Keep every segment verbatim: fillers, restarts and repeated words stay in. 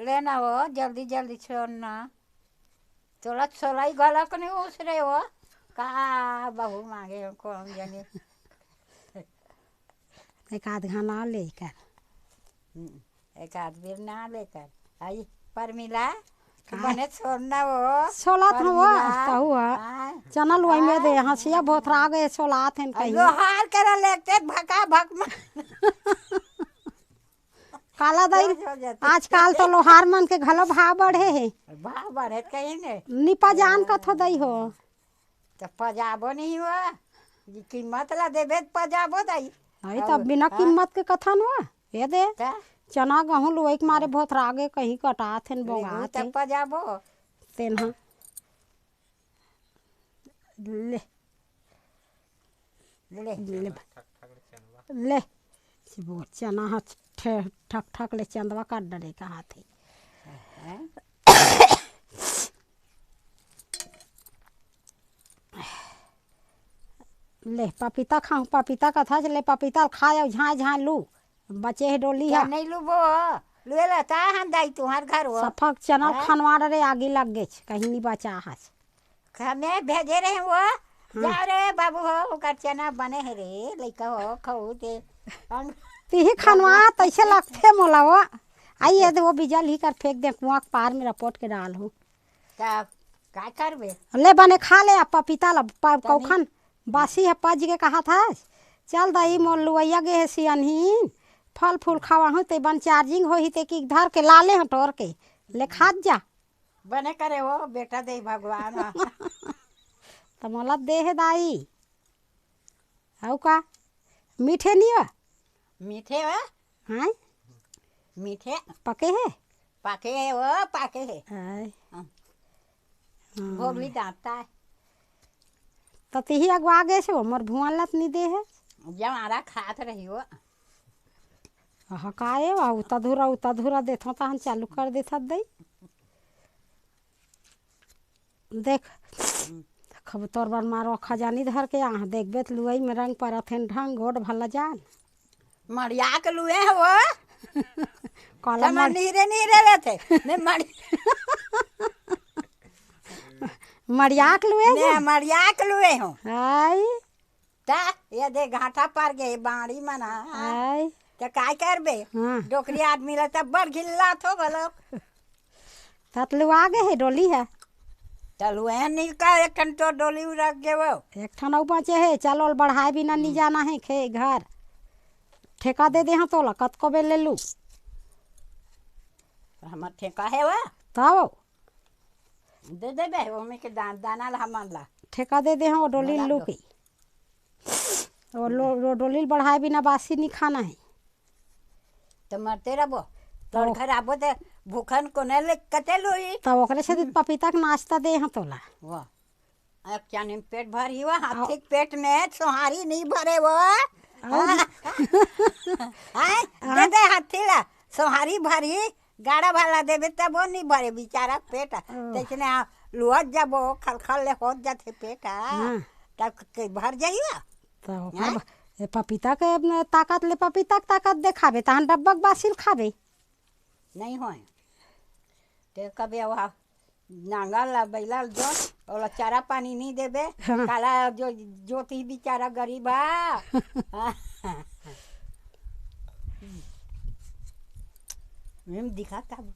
लेना हो, जल्दी जल्दी छोड़ना। तोला छोलाई गलक नहीं उसरे हो। का बहू मांगे हो, कौन जाने। एक आध घाना लेकर। हम्म, एक आध बेर ना लेकर। आई परमिला, तू का? बने छोड़ना हो। छोला था वो, परमिला। कहू है। हाँ। चना लोई में दे, हाँ। हंसिया बहुत राग है, छोला थे अब कहीं। लोहार करा लेते भका भक में। काला दाई, रोज हो जाते। आजकल तो लोहार मन के घलो भाव बढ़े हे। भाव बढ़े कहीं ने। निपा जान कथो दई हो। तो पजाबो नहीं हुआ। ये कीमत ला देबे तो पजाबो दाई। नहीं, और तब बिना हाँ। कीमत के कथन हुआ। ये दे। का? चना गहूं लुवई के मारे बहुत रागे कहीं कटात हेन, नहीं, बोंगात तो हे। पजाबो। तेन हा। ले। ले। ले। ले। सिबो चना ह ठे-, ठक ठक ले चंदवा काट डरे कहात हे। हैं? ले, पपीता खाऊं, पपीता कथा ले, पपीता खाए अउ झांय झांय लू। बचे हे डोली क्या हा। नहीं लूबो? लुए ला ता हम दाई तुम्हार घर हो। सफक चना हैं? खनवा डरे आगी लग गेच, कहीं नहीं बचा हस। हमें भेजे रहे वो। हाँ। जा रे बाबू हो, ओकर चना बने हे रे, लइका हो, खाऊ ते। हम तिही खनवा तैसे लगथे मोला वो। आई ये दे वो बिजल ही कर फेंक दे, कुआं के पार में रपोट के डाल हो। का, का करबे? ले बने खा ले, आ पपीता ला, प-, तनी कौखन बासी ह पज के कहा था। चल दई मोर लुवैया गे हे सियनहीन, फल फूल खवाहूं ते बन चार्जिंग होही ते कि धर के लाले ह टोर के, ले खात जा। बने करे हो बेटा दे भगवान। त मोला दे हे दाई। अउ का? मीठे नहीं हो? मीठे हो? हाँ? मीठे। पके हे? पाके हे वो, पाके हे। हाय। हाँ। हाँ। भोगली दांता है। त तिही अगवा गे से, मोर भुवन लत नहीं दे हे। जमारा खात रही वो। अह, का ए, वा, उता धुरा, उता धुरा देथो, तहन चालू कर देथत दई। देख, खब तोर बर मारो खजानी धर के आह, देखबे त लुवई में रंग परत हेन ढंग, गोड भला जान। मड़िया के लुए हो। काला तमा मड़- नीरे नीरे लेथे। ने मड़ि- मड़िया के लुए ने हो? मड़िया के लुए हो। हाय। ता, ये दे घाटा पर गे बाड़ी मन ह। आय। त काय करबे? हाँ। डोकरी आदमी ला तब बड़ घिल्ला थो घलो। ततलुआ गे हे डोली ह। तलुए नहीं का एक ठन तो डोली रख गे वो। एक ठन अउ बचे हे, चल ओल बढ़ाए बिना नी हम्म। जाना हे खे घर। ठेका दे दे हाँ तोला, कतको बेर ले लू। हमर ठेका हे वो। तब? दे देबे, ओमे के दान, दाना ला हमन ला। ठेका दे दे, हाँ, वो डोली भला लू दो। की। वो लो-, वो डोली बढ़ाए बिना बासी नहीं खाना है। तो मरते रहबो। तो तोर घर आबो ते भूखन कोने ले कते लोई? तो ओकरे से हम्म। पपीता के नाश्ता दे, हाँ, तोला। वाह। अब क्या नहीं पेट भर ही हुआ, हाथी के पेट में सोहारी नहीं भरे वो। और हाँ? हाँ? दे दे हाथी ला, सोहारी भरी। गाड़ा भाला देबे तब वो नहीं भरे बेचारा पेट। ओह। तैसने आ, लुअत जब वो खलखल ले होत जाथे पेट, आ, हाँ। तब के भर जाइए। तो ओकर हाँ? ब-, ए पपीता के अपने ताकत ले, पपीता के ताकत देखाबे, तहन डब्बा के बासिल खाबे। नहीं होए। ते कबे वहाँ नांगल ला बैला जो, ओला चारा पानी नहीं देबे, हाँ। काला जो, जोती बेचारा गरीब आ। हम दिखा तब।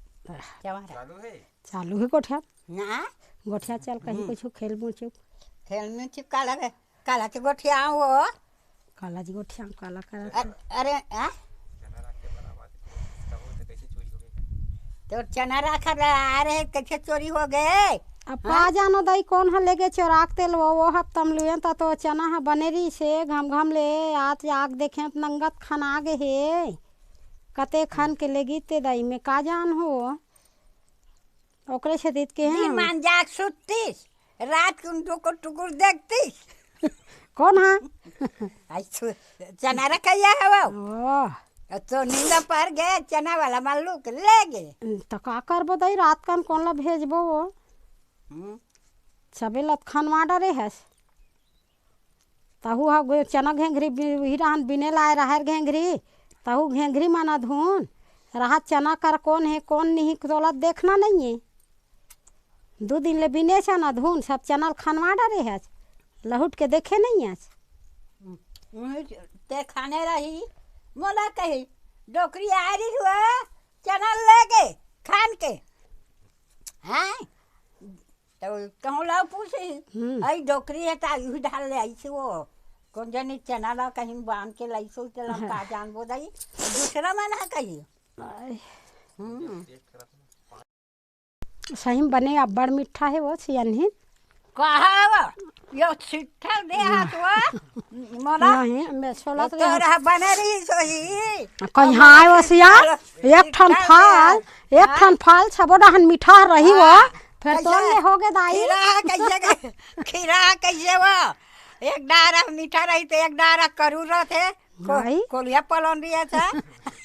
चवारा। चालू है? चालू है गोठिया। ना? गोठिया चल कहीं हम्म। कुछ खेल मुचुक। खेल मुचुक काला के, काला के गोठिया वो। काला जी गोठिया काला करा। अ-, अरे, आ? तो चना रखा रहा, अरे, कैसे चोरी हो गए? अब हाँ? का जानो दाई, कौन ह लेगे चोराक तेल वो, वो हफ्ता में लुए त तो चना ह बने रही से, घम घम ले, आज आग देखे त नंगत खन आ गे हे। कते खन के लेगी ते दाई, में का जान हो? ओकरे से दीद के दिन हैं। मान जाग सुततीस, रात कुन टुकुर टुकुर देखतीस। कौन हा? आई छु-, चना रखैया हवो। ओह। तो नींद पर गए, चना वाला मल्लू के ले गए। तो का करबो दाई, रात कन कौन ला भेजबो वो? हम्म। सबे लत खनवा डरे हस। तहू ह गो-, चना घेंघरी बि-, उही रहन बिने लाए राहर घेंघरी, तहू घेंघरी मन अधुन, राहत चना कर कोन हे, कोन नहीं, तोला देखना नहीं है। दू दिन ले बिने चना धुन, सब चना ल खनवा डरे हच, लहुट के देखे नहीं हच। उही ते खाने रही, मोला कही, "डोकरी आ रही हुआ, चना लेगे खान के।" हैं? तो कहूँ ला पूछी, हम्म। "आई डोकरी है, ता यही ढाल ले आई थी वो, कोन जनी चना ला कहीं बांध के लाई सो, तेला हम हाँ। का जानबो दाई, दूसरा मन है कही।" आय। हम्म। सही में बने अब्बड़ मीठा हे वो सियनहिन। कहा वो? यो छिट्ठा दे हाथ वो। मोला नहीं, मैं सोला तो तोरा बने रही सोही। कहीं हाँ, वो सियान, एक ठन फल, एक ठन फल सबो डहन मीठा रही वो। हाँ, फिर तो कैसे? ये हो गए दाई। खीरा कैसे के-, खीरा कैसे वो? एक डारा मीठा रही तो एक डारा करू रहते। को-, नहीं। कोलिया पलौंदी है सा?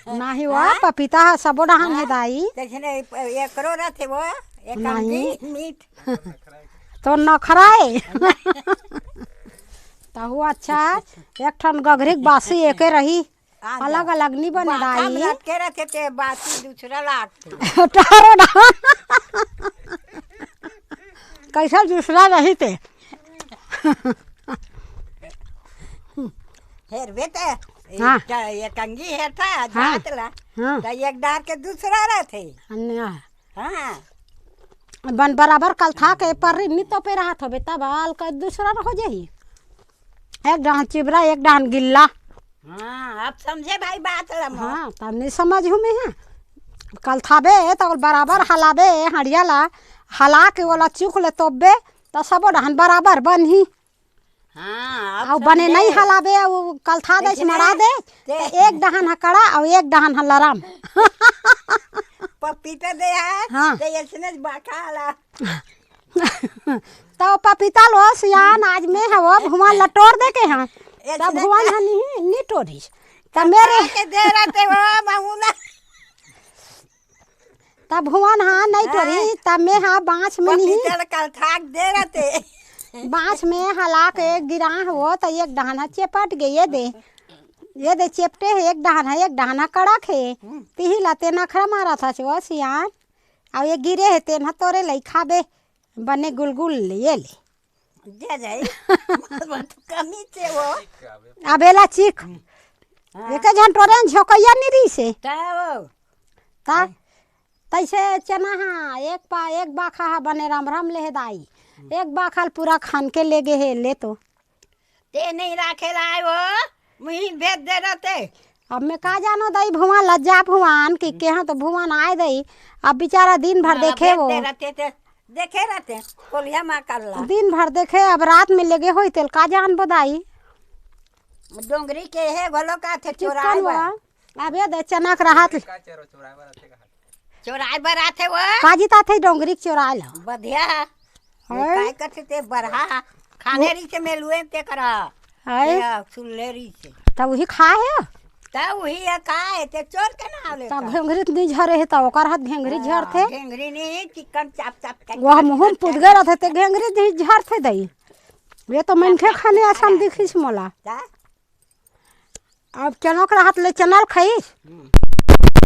नहीं वो, हाँ? पपीता है, सबो डहन है हाँ? दाई। तैसने एक-, एकरो रहते वो, एक नहीं। अंगी मीठ। तो नखरा है। तहु अच्छा, एक ठन गघरी के बासी एके रही, हाँ, अलग अलग नी बने बाखा में दाई। लटके रहते ते बासी दूसरा लागते। टारो डहन। कैसा दूसरा रही ते? हेरबे त, हाँ। एक, एक अंगी हेरता, हाँ। जात ला। हाँ। त एक डार के दूसरा रहते। अन्य। हाँ। बन बराबर कलथा के पर्री नी तो पे रहत होबे, तब हल्का दूसरा हो जाही। एक डहन चिबरा, एक डहन गिल्ला। हाँ, अब समझे भाई बात ला मोर। हाँ, तब नहीं समझ हूँ मैं, हाँ। कलथाबे, त बराबर हलाबे, हड़िया ला, हला के ओला चुख ले तोपबे, त सबो डहन बराबर बनही। हाँ, अब अउ बने समझे। नहीं हलाबे, अउ कलथा दे, कैसे मड़ा नहीं? दे, ते त एक डहन ह कड़ा अउ एक डहन ह लरम। पपीता दे है, हाँ। ते ऐसने बाखा ला। त पपीता लो सियान, आज मैं हवो भुवन ला टोर दे के हाँ। त ऐसने भुवन का ह नहीं, नहीं टोरिस। त मेरे के दे रहते हो, महुना। त भुवन हा नहीं टोरी, हाँ। त मैं हा बाँस में नहीं। पपीता ल कलथा के दे रहते। बाँस में हला के गिरा हो, त एक डहन ह चेपट गे, ये दे। ये दे चेपटे हे, एक डहन ह, एक डहन ह कड़क हे। हम्म। तिही ला ते नखरा मारत हस वो सियान। अउ ये गिरे हे, तेन ह तोरे लई खाबे। बने गुलगुल ले, ये ले। दे दे। मत कमी से वो। अब एला चीख। हाँ। एके झन टोरे झोकैया नहीं रही से। तब। ता? तैसे चना हा, एक पा-, एक बाखा हा बने राम राम ले हे दाई। एक बाखा ल पूरा खान के ले गे हे, ले तो। ते नहीं राखे लाए वो, मुही भेज दे रहते। अब मैं का जानो दाई भुवन, लज्जा भुवन, कि केहा तो भुवन आए दाई। अब बेचारा दिन भर हाँ, देखे भेज वो। दे रहते ते, देखे रहते, कोलिया माँ कर ला। दिन भर देखे, अब रात में लेगे होई तेल का जानबो दाई। डोंगरी के हे घलो का थे चोराए चिक्कन बर। वा। अब ये दे चनक रहत। का चोरो चोराए बर आथे कहा? चोराए बर आथे वो। का जिताथे डोंगरी के चोराए ला? बढ़िया। हैं? काय करथे ते बरहा? खाने रही से मेलुए ते करा। हैं? ये सुल्ले रही से। तब वही खा है? तब वही है का है? ते चोर के नाम लेता। तब घेंघरी नहीं झरे है, तब ओकर हाथ घेंघरी हाँ, झरथे। घेंघरी नहीं, चिकन चाप चाप के वह काट मुँह में काट पुदगे काट। रहथे, ते घेंघरी नहीं झरथे दई। ये तो मनखे खाने आसान दिखिस मोला। का? अब चनक रहत ले चनल खाइस। हम्म।